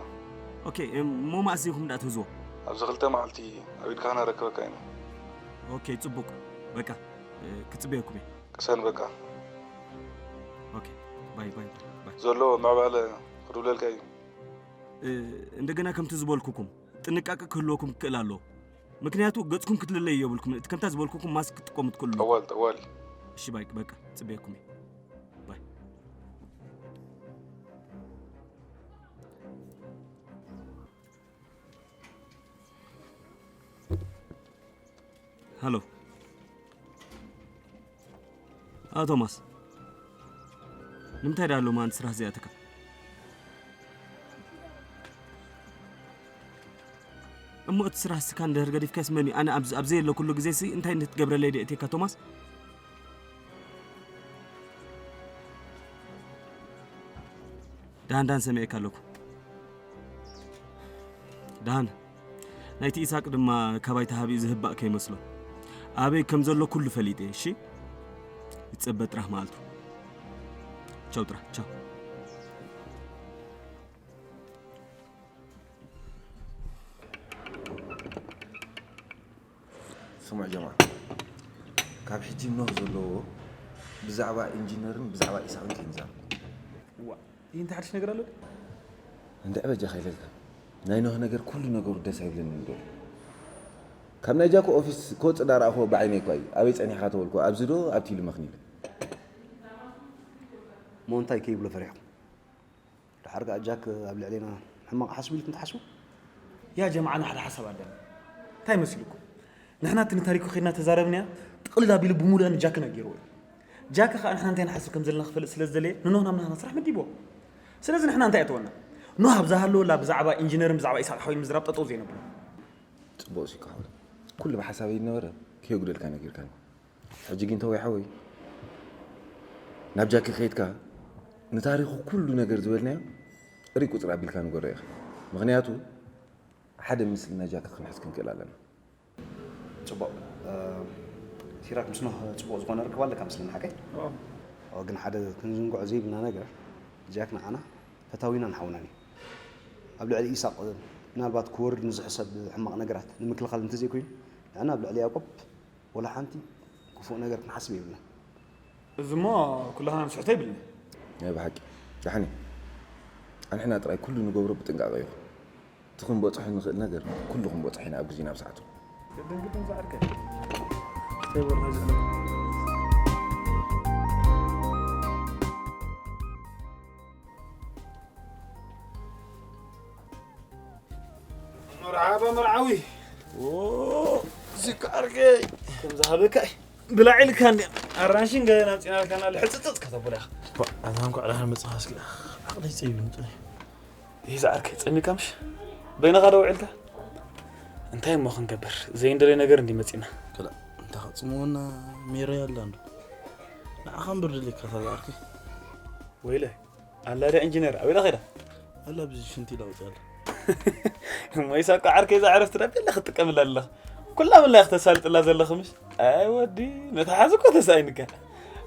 ኦኬ፣ እሞ መኣስ ኢኹም ደኣ ትህዝዎ? ኣብዚ ክልተ መዓልቲ ኣብ ኢድካ ክነረክበካ ኢና። ኦኬ፣ ጽቡቕ። በቃ፣ እ፣ ክጽበየኩም እየ። ቅሰን በቃ። ኦኬ፣ ባይ፣ ባይ፣ ባይ። ዘሎ ምዕባለ ክድውለልካ እዩ። እ፣ እንደገና ከምቲ ዝበልኩኩም፣ ጥንቃቄ ክህልወኩም ክክእል ኣለዎ። ምክንያቱ ገጽኩም ክትልለዩ የብልኩም። እቲ ከምታ ዝበልኩኩም ማስክ ክትጥቀሙ ትክእሉ። ጠዋል፣ ጠዋል። እሺ፣ ባይ፣ በቃ፣ ጽበየኩም እየ። ባይ። ሃሎ። ኣቶ ቶማስ። ንምንታይ ደኣ ሎማዓንቲ ስራሕ ዘይኣተካ? እሞ እቲ ስራሕ እስካ እንድሕር ገዲፍካስ መን እዩ? ኣነ ኣብ፣ ኣብ ዘየለኩሉ ግዜሲ እንታይ እንድትገብረለይ ድየ እትየካ ቶማስ? ደሃን ደሃን ሰሚዐካ ኣለኩ። ደሃን፣ ናይቲ ኢሳቅ ድማ ካባይ ተሃቢኡ ዝህባእ ከይመስሎ። ኣበይ ከም ዘሎ ኩሉ ፈሊጠ፣ እሺ? ይጸበ ጥራሕ መዓልቱ። ቻው ጥራሕ፣ ቻው። ስሙዕ ጀማ፣ ካብ ሕጂ ኖህ ዘለዎ ብዛዕባ ኢንጂነርን ብዛዕባ ኢሳቅን ከይንዛረብ። እዋ፣ ይህ እንታይ ሓድሽ ነገር ኣሎ? እንድዒ በጃኻ ኢለልካ። ናይ ኖህ ነገር ኩሉ ነገሩ ደስ ኣይብለንን ዶ። ካብ ናይ ጃኮ ኦፊስ ክወጽእ ዳረኣኽዎ ብዓይነይ እኳ እዩ። ኣበይ ጸኒሕካ ተበልኩ፣ ኣብዚ ዶ ኣብቲ ኢሉ መኽኒለ። እሞ እንታይ ከይብሎ ፈሪሕኩም? ደሓር ከኣ ጃክ ኣብ ልዕሌና ሕማቕ ሓስቡ ኢልኩም ትሓስቡ? ያ ጀማዓ፣ ሓደ ሓሳብ ኣለኒ። እንታይ መሲልኩም? ንሕና እቲ ንታሪኩ ኸድና ተዛረብናያ፣ ጥቕልል ኣቢሉ ብምሉእ ንጃክ ነጊርዎ እዩ። ጃክ ኸኣ ንሕና እንታይ ንሓስብ ከም ዘለና ክፈልጥ ስለ ዝደለየ፣ ንኖህ ናብ ናህና ስራሕ መዲብዎ። ስለዚ ንሕና እንታይ ኣተወና? ኖህ ኣብ ዝሃለወላ ብዛዕባ ኢንጂነርን ብዛዕባ ኢሳቅ ሓወይን ምዝራብ ጠጠው ዘይነብሎ። ጽቡቕ ሲካ ሓወይ። ኩሉ ብሓሳበይ ዝነበረ ከየጉደልካ ነጊርካኒ። ሕጂ ግን ተወይ ሓወይ፣ ናብ ጃኪ ከይድካ ንታሪኹ ኩሉ ነገር ዝበልናዮ ሪ ቁጽሪ ኣቢልካ ንገሮ ኢኻ። ምኽንያቱ ሓደ ምስልና ጃኪ ክንሕዝ ክንክእል ኣለና። ፅቡቕ። ሲራክ ምስ ኖህ ፅቡቕ ዝኾነ ርክብ ኣለካ ምስልን ሓቀይ? ግን ሓደ ክንዝንግዖ ዘይብልና ነገር ጃክ ንዓና ፈታዊና ንሓውናን እዩ። ኣብ ልዕሊ ኢሳቕ ምናልባት ክወርድ ንዝሕሰብ ሕማቕ ነገራት ንምክልኻል እንተዘይኮይኑ ንዕና ኣብ ልዕሊ ያዕቆብ ወላ ሓንቲ ክፉእ ነገር ክንሓስብ የብልና። እዚሞ ኩላህና ንስሕቶ ይብልና። ናይ ብሓቂ ዳሕኒ ኣንሕና ጥራይ ኩሉ ንገብሮ ብጥንቃቐ ይኹን። እቲ ክንበፅሖ ንኽእል ነገር ኩሉ ክንበፅሖ ኢና ኣብ ግዜና ኣብ ሰዓቱ። ግድን ግድን ዝዓርከ ዘይበርሆ ዝዕለ መርሓባ መርዓዊ። እዚ ከዓርከይ ከም ዝሃበካ እዩ። ብላዕ ኢልካ እንዲ ኣራንሽን ገለን ኣምፂናልካና ልሕፅፅፅ ከተብላ ኢኻ። ኣታ እንኳዕ ደሓን መፅኻ። እስኪ ዓቕለይ ፀቢቡ ንጥነ። ይህ ዝዓርከይ ፀሚካ ምሽ በይንኻ ዶ ውዒልካ? እንታይ እሞ ክንገብር ዘይንደለይ ነገር እንዲ መፂና። ክላ እንታይ ከፅምወና ሜረ ያላ እንዶ ንዓኻ እምበር ደልየካ እታ ዝዓርከይ። ወይለ ኣላ ድያ ኢንጂነር ኣበይ ዳ ኸይዳ? ኣላ ብዚ ሽንቲ ኢላ ወፂኣ ኣላ። እሞ ይሳቅ ዓርከይ እዛ ዕረፍቲ ዳ ቤላ ክትጥቀምላ ኣለኻ። ኩላ ምላ ኢኻ ተሳልጥላ ዘለኻ ምሽ? ኣይ ወዲ ነታ ሓዚ እኮ ተሳኢንካ።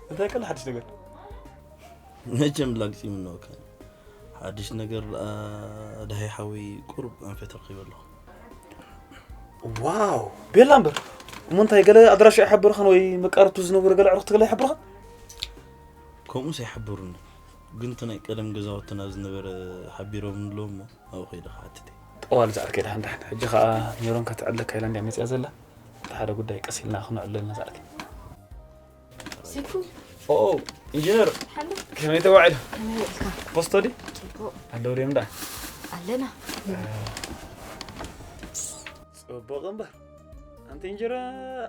እንታይ ከሎ ሓድሽ ነገር? መቸም ላግጺ ምነወካ። ሓድሽ ነገር ደኣ ደሃይ ሓወይ ቁሩብ ኣንፈት ረኺበ ኣለኹ። ዋው ቤላ እምበር እሞ እንታይ ገለ ኣድራሻ ይሓብርኻን ወይ መቃርቱ ዝነበሩ ገለ ኣዕሩኽቲ ገለ ይሓብርኻ? ከምኡስ ኣይሓበሩኒ፣ ግን እቲ ናይ ቀደም ገዛውትና ዝነበረ ሓቢሮም ኣለዉ እሞ ኣብኡ ከይደ ክሓትት እየ። ጠዋል ዝኣርከ ድሓን ድሓን ሕጂ ኸኣ ሜሮን ከተዕለካ ኢላ እንድያ መጺኣ ዘላ። እቲ ሓደ ጉዳይ ቀስ ኢልና ክነዕሎ ኢና ዝኣርከ። ሲኩ ኦ ኢንጂነር ሓንዶ ከመይ ተባዒሉ? ከመይ ውዕልካ? ፖስቶ ድዩ? ጽቡቕ ኣለዉ ድዮም ደኣ? ኣለና። ጽቡቕ እምበር ኣንቲ እንጀራ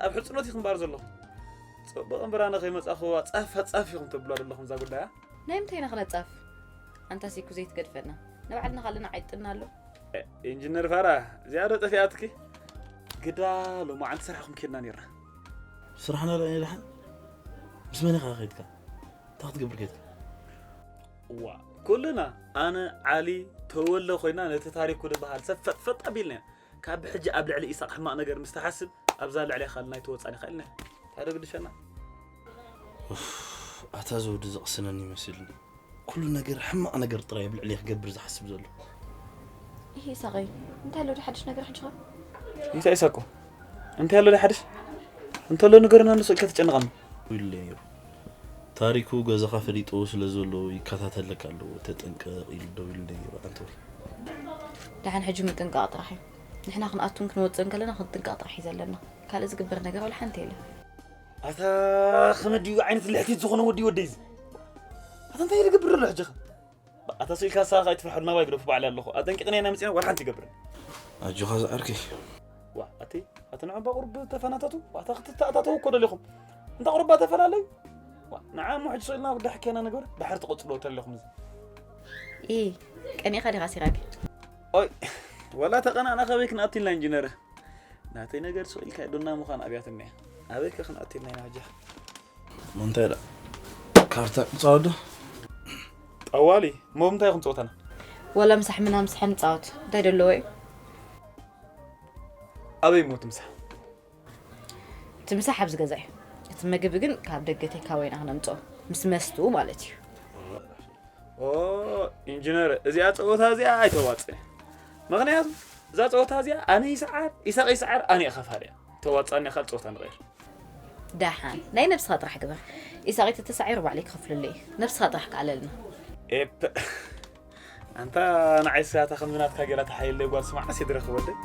ኣብ ሕጽኖት ኢኹም እምበር ዘለኹም። ጽቡቕ እምበር ኣነ ከይመጻኹዋ ጻፍ ጻፍ ኢኹም ተብሉ ዘለኹም እዛ ጉዳያ። ናይ ምንታይ ኢና ክነጻፍ? ኣንታ ሲኩ ዘይትገድፈና ንባዕልና ካለና ዓይጥና ኣሎ። ኢንጂነር ፋራ እዚኣ ዶ ጠፊኣትኪ? ግዳ ሎማዓንቲ ስራሕኹም ኬድና ነርና። ስራሕና ዶ ድሓን? ምስ መን ኢኻ ከይድካ? እንታይ ክትገብር ከይድካ? እዋ ኩልና ኣነ ዓሊ ተወለ ኮይና ነቲ ታሪኩ ዝበሃል ሰብ ፈጥፈጥ ኣቢልና ኢና። ካብ ሕጂ ኣብ ልዕሊ ኢሳቅ ሕማቕ ነገር ምስ ትሓስብ ኣብዛ ልዕሊ ካልናይ ትወጻን ኢኻ ኢልና። እንታይ ዶ ግድሸና? ኡፍ፣ ኣታ እዚ ወዲ ዘቕስነኒ ይመስልኒ። ኩሉ ነገር ሕማቕ ነገር ጥራይ ኣብ ልዕሊ ክገብር ዝሓስብ ዘሎ። ይሄ ኢሳቀይ እንታይ ኣሎ ሓድሽ ነገር ሕጂ ኸ? እንታይ ኢሳቆ? እንታይ ኣሎ ሓድሽ? እንተሎ ንገርና ንሱ ኢልካ ተጨንቐና። ኢሉ ነይሩ። ታሪኩ ገዛኻ ፈሊጥዎ ስለ ዘሎ ይከታተለካ ኣለዎ፣ ተጠንቀቕ ኢሉ ደው ኢሉ ነይሩ ኣንቶኒ። ደሓን ሕጂ ምጥንቃቕ ጥራሕ እዩ። ንሕና ክንኣቱን ክንወፅእን ከለና ክንጥንቀቕ ጥራሕ እዩ ዘለና። ካልእ ዝግበር ነገር ወላ ሓንቲ የለን። ኣታ ከመይ ድዩ ዓይነት ልሕቲት ዝኾነ ወዲ ወደይ እዚ? ኣታ እንታይ ዝገብር ዘሎ ሕጂ ኸ? ኣታ ስኢልካ ንስኻ ከይትፍርሐልና ባይ ግደፉ ባዕለይ ኣለኹ። ኣጠንቂቕና ኢና መፂና ዋላ ሓንቲ ይገብር። ኣጆኻ ዝዓርከይ። ዋ ኣቲ ኣቲ ንዕባ ቁርብ ተፈናተቱ ዋታ ክትተኣታተው እኮ ደሊኹም። እንታ ቁርባ ተፈላለዩ። ዋ ንዓ እሞ ሕጂ ስኢልና ዳሕከና ነገር ዳሕር ትቆፅልዎ ተለኹም እዚ። ኢ ቀኒኻ ዲኻ ሲራክ? ኦይ ወላ ተቐናና ከበይ ክንኣቱ ኢልና ኢንጂነር። ናተይ ነገር ስቕ ኢልካ ዶና ምዃን ኣብያትና እያ። ኣበይ ከ ክንኣቱ ኢልና ኢና ሕጂ? እንታይ ዳ ካርታ ንጻወት ዶ? ጠዋሊ እሞ ብምንታይ ኢኹም ጸወታና? ወላ ምሳሕ ምና ምሳሕ ንጻወት እንታይ ደለዎ እዩ? ኣበይ እሞ ትምሳሕ? እቲ ምሳሕ ኣብዚ ገዛ እዩ። እቲ ምግቢ ግን ካብ ደገ ቴካወይ ኢና ክነምጽኦ ምስ መስትኡ ማለት እዩ። ኦ ኢንጂነር እዚኣ ጸወታ እዚኣ ኣይተዋጽእ። ምኽንያቱ እዛ ጸወታ እዚኣ ኣነ ይስዓር ኢሳቕ ይስዓር ኣነ እየ ከፋል እያ። ተዋጻኒ ካልእ ጸወታ ንቐይር። ደሓን ናይ ነብስኻ ጥራሕ ግበር። ኢሳቒ ተተሳዒሩ ባዕለይ ክኸፍለሉ እየ። ነብስኻ ጥራሕ ክኣለልና። ኤፕ ኣንታ ንዓይ ስያታ ከምዚ ናትካ ጌራ ተሓይለይ ጓል ስማዓስ የድረኽ ወደይ።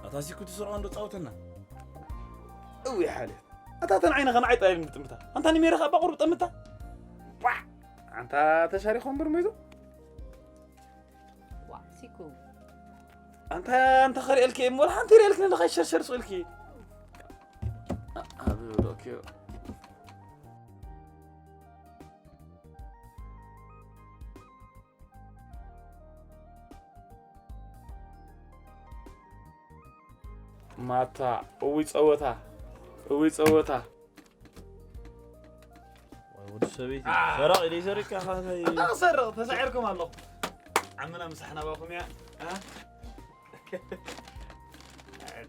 ኣታ ሲኩ ትስርዖ እንዶ ጻውተና። እውይ ሓልዮት። ኣታ እተን ዓይንኻ ንዓይ ጥራይ ድጥምታ። ኣንታ ንሜረኻ እባ ቁሩብ ጠምታ። ቧዕ! ኣንታ ተሻሪኾም ብርሚዞ። ዋ ሲኩ ኣንታ ኣንታ ኸርእልኪ እሞ ሓንቲ ርእልኪ ንለኻ ሸርሸር ስእልኪ። ኣብ ዶክዮ ማታ እዊ ጸወታ እዊ ጸወታ ወዲ ሰበይቲ ሰራቕ ኢለ ይሰርካ ካታይ እንዳሰርቕ ተሳዒርኩም ኣለኹ። ዓምና ምሳሕ ናባኹም እያ። እ?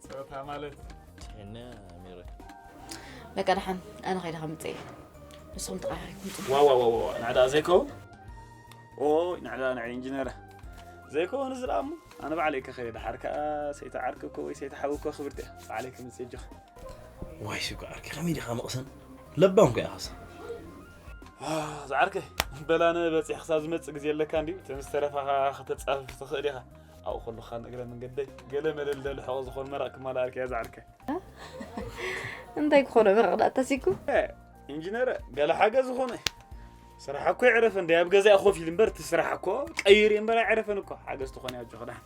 ጸወታ ማለት ሕነ ሚረ በቃ ደሓን ኣነ ከይደ ከምፅእ እየ። ንስኹም ተቃራሪኩም ፅኡ። ዋ ዋ ዋ ዋ ናዕዳ ዘይከውን ኦይ ናዕዳ ናይ ኢንጂነር ዘይከውን እዚ ደኣ እሞ ኣነ ባዕለይ ከኸይደ ሓር ከኣ ሰይቲ ዓርኪ እኮ ወይ ሰይቲ ሓዊ እኮ ክብርቲ እያ ባዕለይ ክምፅእ እጆኻ ዋይ ሽኮ ዓርኪ ከመይ ዲኻ መቕሰን ለባም ኮ ኢኻስ ዝዓርከይ በላነ በፂሕ ክሳብ ዝመፅእ ግዜ ኣለካ እንድዩ እቲ ምስ ተረፋኻ ከተፃፍፍ ትኽእል ኢኻ ኣብኡ ከለኻ ንእግረ መንገደይ ገለ መለል ደልሕቕ ዝኾን መረቕ ክማልኣልካ እያ ዝዓርከይ እንታይ ክኾነ መረቕ ዳኣ ተሲኩ ኢንጂነር ገለ ሓገዝ ዝኾነ ስራሕ እኮ ይዕረፈ እንደ ኣብ ገዛ ኮፍ ኢል እምበር እቲ ስራሕ እኮ ቀይር እምበር ኣይዕረፈን እኮ ሓገዝ ትኾነ ያጆ ክዳን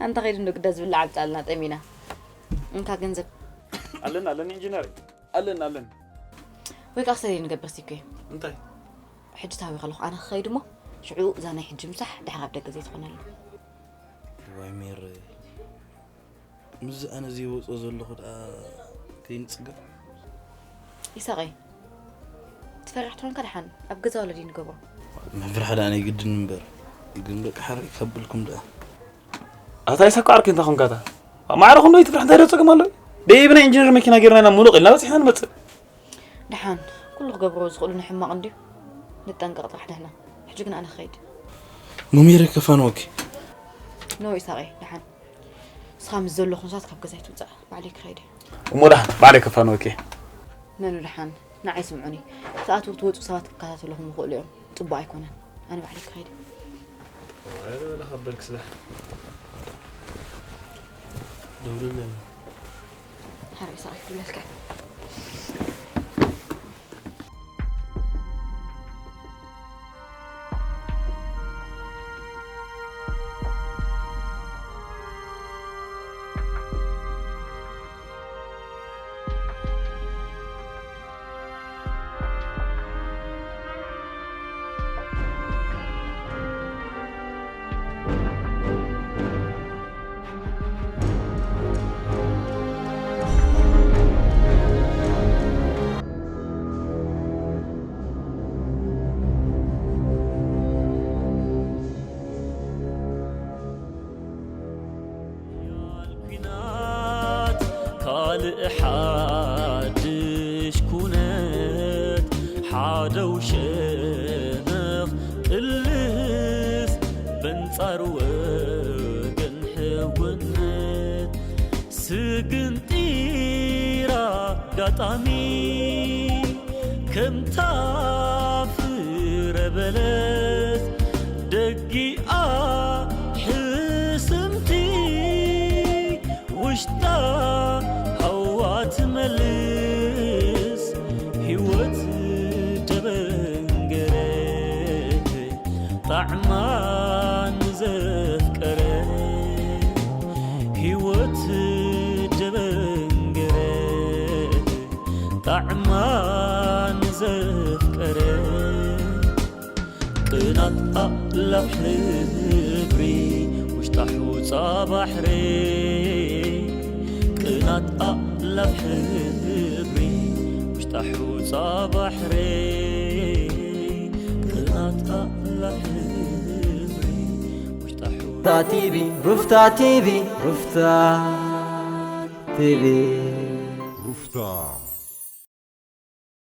ኣንተ ኸይድ እንዶ ግዳ ዝብላዕ ኣምፃልና ጠሚና እንካ ገንዘብ ኣለና ኣለኒ ኢንጂነር ኣለና ኣለኒ ወይ ከዓ ክሰሪ ንገብር ሲኩ እንታይ ሕጂ ታዊ ከለኹ ኣነ ክኸይድ እሞ ሽዑ እዛ ናይ ሕጂ ምሳሕ ድሕር ኣብ ደገ ዘይትኾነሉ ዋይ ሜር ምስዚ ኣነ ዘይወፅኦ ዘለኹ ደኣ ከይንፅገም ይሳቐይ ትፈርሕ ትኾንካ ደሓን ኣብ ገዛ ወለዲ ንገብሮ መፍርሒ ደኣ ናይ ግድን እምበር ግን በቃ ሓረይ ከብልኩም ደኣ ኣታ ይሳኮ ዓርከይ እንታይ ኮንካታ ማዕረ ክንዶ ይትፍራሕ እንታይ ዶ ፀገም ኣሎ ደይብና ኢንጂነር መኪና ጌርና ኢና ሙሉቕ ኢልና በፂሕና ንመፅእ ደሓን ኩሉ ክገብርዎ ዝኽእሉ ንሕማቕ እንድዩ ንጠንቀቕ ጥራሕ ደህና ሕጂ ግን ኣነ ክኸይድ ኑሜረ ከፋንወኪ ኖ ኢሳቐይ ደሓን ንስኻ ምስ ዘሎ ኩነታት ካብ ገዛይ ትውፃእ ባዕለይ ክኸይድ እየ እሞ ደሓን ባዕለይ ከፋንወኪ መኑ ደሓን ንዓይ ስምዑኒ ክትኣትዉ ክትወፁ ሰባት ክከታተለኹም ይኽእሉ እዮም ፅቡቅ ኣይኮነን ኣነ ባዕለይ ክኸይድ ለኸበልክ ስለ ደውልለይ ሓረይ ሰዓት ክብለልካ ኲናት ካልእ ሓድሽ ኩነት ሓደው ሸነኽ ጥልፍ በንጻር ወገን ሕውነት ስግንጢር ኣጋጣሚ ከምታ ፍረ በለስ ደጊኣ ሕስምቲ ውሽጣ ሃዋ ትመልስ ህይወት ደበንገረት ጣዕማ ንዘፍቀረ ህይወት ደበንገረ ጣዕማ ንዘፍቀረ ቅናት ኣእላፍ ሕብሪ ውሽጣ ሑጻ ባሕሪ ቅናት ኣእላፍ ሕብሪ ውሽጣ ሑጻ ባሕሪ ቅናት ኣእላፍ ሕብሪ ውሽጣ ሑጻ ሩፍታ ቲቪ ሩፍታ ቲቪ ሩፍታ ቲቪ